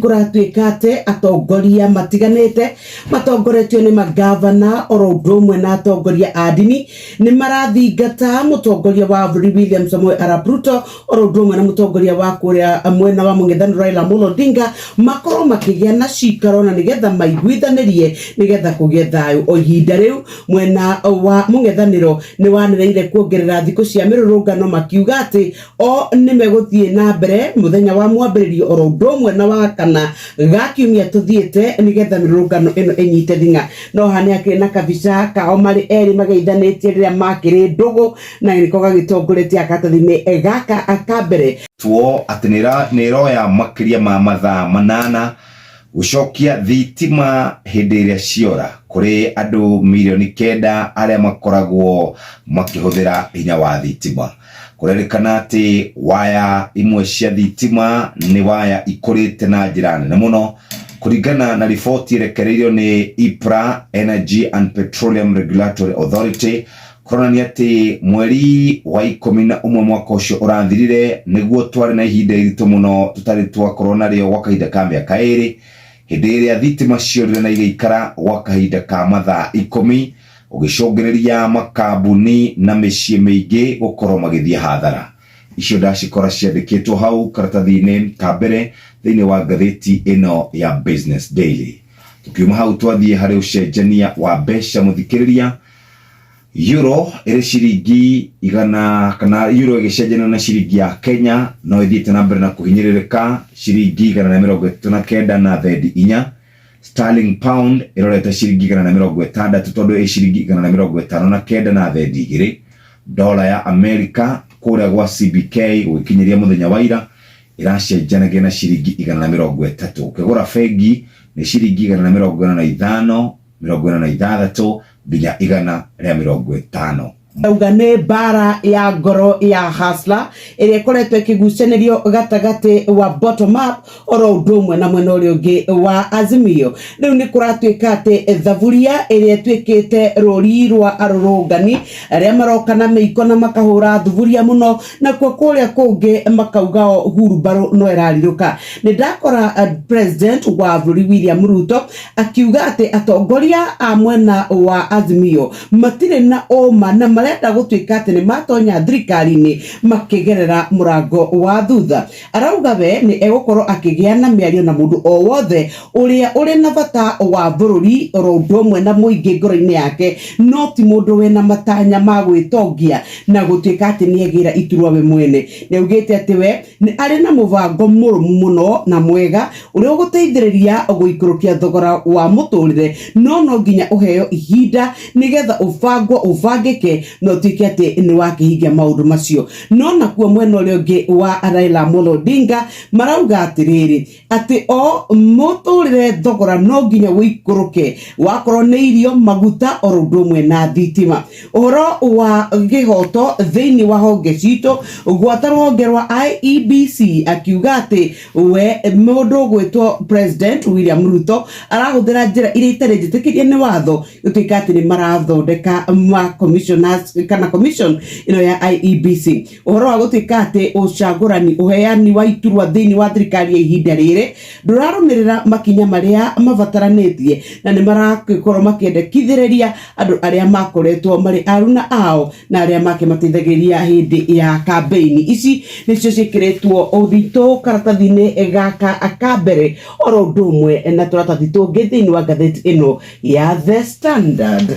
Kũratuĩka atĩ atongoria matiganĩte matongoretio nĩ magavana oro ũndũ ũmwe na atongoria a ndini nĩ marathingata mũtongoria wa bũrũri William Samoei Arap Ruto oro ũndũ ũmwe na mũtongoria wa kũrĩa mwena wa mũng'ethanĩro Raila Amolo Odinga makorwo makĩgĩa na cikaro na nĩgetha maiguithanĩrie nĩgetha kũgĩe thayũ. O ihinda rĩu mwena wa mũng'ethanĩro nĩ wanĩrĩire kuongerera thikũ cia mĩrũrũngano makiuga atĩ o nĩ megũthiĩ na mbere mũthenya wa mwambĩrĩrio oro ũndũ ũmwe na wa kana ga kiumia tũthiĩte nĩgetha mĩrũrũngano ĩno ĩnyite thing'a. No haha nĩ hakĩrĩ na kabica kao marĩ erĩ mageithanĩtie rĩrĩa makĩrĩ ndũgũ na nĩko gagĩtongoretie karatathi-inĩ gaka ka mbere. Tuo atĩ nĩ ĩroya makĩria ma mathaa manana gũcokia thitima hĩndĩ ĩrĩa ciora kũrĩ andũ mirioni kenda arĩa makoragwo makĩhũthĩra hinya wa thitima. Kũrerĩkana atĩ waya imwe cia thitima nĩ waya ikũrĩte na njĩra nene mũno kũringana na riboti ĩrekereirio nĩ EPRA, Energy and Petroleum Regulatory Authority, kũronania atĩ mweri wa 11 mwaka ũcio ũrathirire nĩguo twarĩ na ihinda iritũ mũno tũtarĩ twakorwo narĩo gwa kahinda ka mĩaka ĩrĩ, hĩndĩ ĩrĩa thitima ciorire na igĩikara gwa kahinda ka mathaa 10 ũgĩcũngĩrĩria makambuni na mĩciĩ mĩingĩ gũkorwo magĩthiĩ hathara. Icio ndacikora ciandĩkĩtwo hau karatathi-inĩ ka mbere thĩinĩ wa ngathĩti ĩno ya Business Daily. Tũkiuma hau twathiĩ harĩ ũcenjania wa mbeca mũthikĩrĩria, Euro ĩrĩ ciringi igana kana euro ĩgĩcenjanio na ciringi ya Kenya no ĩthiĩte na mbere na kũhinyĩrĩrĩka ciringi 139 na thendi inya. Sterling Pound ĩrorete ciringi 160 tondũ ĩ ciringi 159 na thendi igĩrĩ. Dola ya Amerika kũrĩa gwa CBK gũgĩkinyĩria mũthenya wa ira ĩracenjanagia na ciringi 130. Ũkĩgũra bengi nĩ ciringi 145, 46 nginya 150. Ndauga nĩ mbara ya ngoro ya Hustler ĩrĩa ĩkoretwo ĩkĩgucanĩrio gatagatĩ wa bottom up oro ũndũ ũmwe na mwena ũrĩa ũngĩ wa Azimio. Rĩu nĩ kũratuĩka atĩ thaburia ĩrĩa ĩtuĩkĩte rũri rwa arũrũngani arĩa maroka na mĩiko na makahũra thuburia mũno, nakuo kũrĩa kũngĩ makauga o hurumbarũ no ĩrarirũka. Nĩ ndakora President wa bũrũri William Ruto akiuga atĩ atongoria a mwena wa Azimio matirĩ na ũma na marenda gũtuĩka atĩ nĩ matonya thirikari-inĩ makĩgerera mũrango wa thutha. Arauga we nĩ egũkorwo akĩgĩa na mĩario na mũndũ o wothe ũrĩa ũrĩ na bata wa bũrũri oro ũndũ ũmwe na mũingĩ ngoro-inĩ yake, no ti mũndũ wĩna matanya ma gwĩtongia na gũtuĩka atĩ nĩ egĩra iturwa we mwene. Nĩ augĩte atĩ we nĩ arĩ na mũbango mũrũmu mũno na mwega ũrĩa ũgũteithĩrĩria gũikũrũkia thogora wa mũtũrĩre, no no nginya ũheo ihinda nĩgetha ũbangwo ũbangĩke na ũtuĩke atĩ nĩ wakĩhingia maũndũ macio. No nakuo mwena ũrĩa ũngĩ wa Raila Amolo Odinga marauga atĩrĩrĩ, atĩ o mũtũrĩre thogora no nginya ũikũrũke, wakorwo nĩ irio, maguta oro ũndũ ũmwe na thitima. Ũhoro wa kĩhoto thĩinĩ wa honge citũ gwata rũhonge rwa IEBC akiuga atĩ we mũndũ ũgwĩtwo President William Ruto arahũthĩra njĩra iria itarĩ njĩtĩkĩrie nĩ watho gũtuĩka atĩ nĩ marathondeka ma commissioners kana commission ĩno ya IEBC. Ũhoro wa gũtuĩka atĩ ũcagũrani ũheani wa iturwa thĩinĩ wa thirikari ya ihinda rĩrĩ ndũrarũmĩrĩra makinya marĩa mabataranĩtie na nĩ marakorwo makĩendekithĩrĩria andũ arĩa makoretwo marĩ aruna ao na arĩa makĩmateithagĩrĩria hĩndĩ ya kambeini. Ici nĩcio ciĩkĩrĩtwo ũritũ karatathi-inĩ gaka ka mbere oro ũndũ ũmwe na tũratathi tũngĩ thĩinĩ wa ngathĩti ĩno ya The Standard.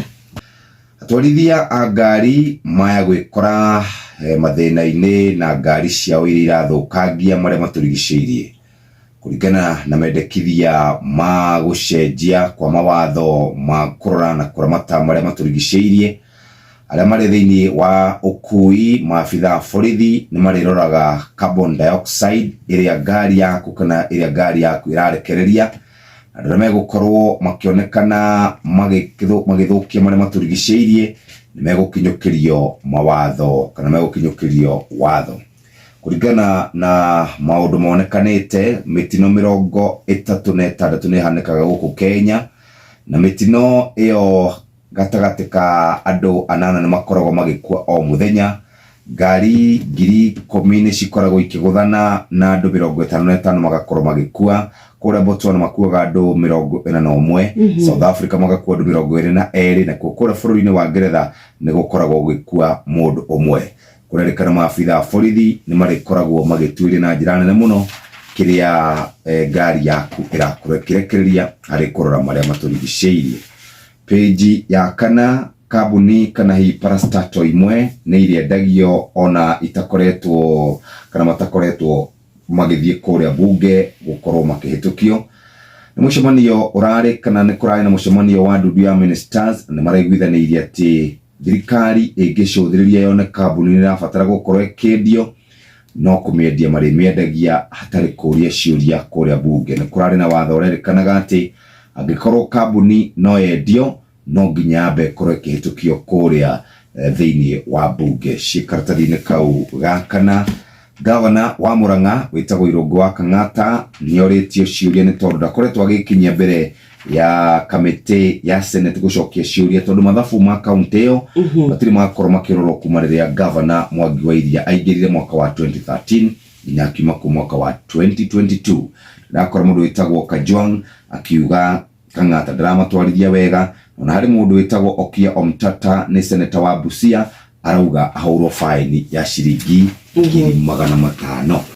Atwarithia a ngari maya gwĩkora mathĩna-inĩ na ngari ciao iria irathũkangia marĩa matũrigicĩirie. Kũringana na mendekithia ma gũcenjia kwa mawatho ma kũrora na kũramata marĩa matũrigicĩirie, arĩa marĩ thĩinĩ wa ũkui, maabitha a borithi nĩ marĩroraga carbon dioxide ĩrĩa ngari yaku kana ĩrĩa ngari yaku ĩrarekereria. Andũ arĩa megũkorwo makĩonekana magĩthũkia marĩa matũrigicĩirie nĩ megũkinyũkĩrio mawatho kana megũkinyũkĩrio watho. Kũringana na maũndũ monekanĩte, mĩtino 36 nĩ ĩhanĩkaga gũkũ Kenya, na mĩtino ĩyo gatagatĩ ka andũ anana nĩ makoragwo magĩkua o mũthenya. Ngari 10,000 nĩ cikoragwo ikĩgũthana na andũ 55 magakorwo magĩkua. Kũrĩa Botswana makuaga andũ 41, South Africa magakua andũ 22, nakuo kũrĩa bũrũri-inĩ wa Ngeretha nĩ gũkoragwo gũgĩkua mũndũ ũmwe. Kũrerĩkana maabitha a borithi nĩ marĩkoragwo magĩtuĩria na njĩra nene mũno kĩrĩa ngari yaku ĩrakorwo ĩkĩrekereria harĩ kũrora marĩa matũrigicĩirie. Page ya kana, kambuni kana hihi parastatal imwe nĩ irĩendagio ona itakoretwo kana matakoretwo magĩthiĩ kũrĩa bunge gũkorwo makĩhĩtũkio. Nĩ mũcemanio ũrarĩ kana nĩ kũrarĩ na mũcemanio wa ndundu ya ministers, nĩ maraiguithanĩirie atĩ thirikari ĩngĩcũthĩrĩria yone kambuni nĩ ĩrabatara gũkorwo ĩkĩendio, no kũmĩendia marĩmĩendagia hatarĩ kũria ciũria kũrĩa bunge. Nĩ kũrarĩ na watho ũrerĩkanaga atĩ angĩkorwo kambuni no yendio, no nginya yambe ĩkorwo ĩkĩhĩtũkio kũrĩa thĩinĩ wa bunge. Ciĩ karatathi-inĩ kau ga kana, gavana wa Murang'a wĩtagwo Irũngũ wa Kang'ata nĩ orĩtio ciũria nĩ tondũ ndakoretwo agĩkinyia mbere ya kamĩtĩ ya Senate gũcokia ciũria, tondũ mathabu ma kaunti ĩyo matirĩ makorwo makĩrorwo kuma rĩrĩa gavana Mwangi wa Iria aingĩrire mwaka wa 2013 nginya akiuma kũu mwaka wa 2022. Ndakora mũndũ wĩtagwo Kajwang akiuga Kang'ata ndaramatwarithia wega. Ona harĩ mũndũ wĩtagwo Okiya Omtata, nĩ seneta wa Busia, arauga ahũrwo faini ya ciringi 500,000.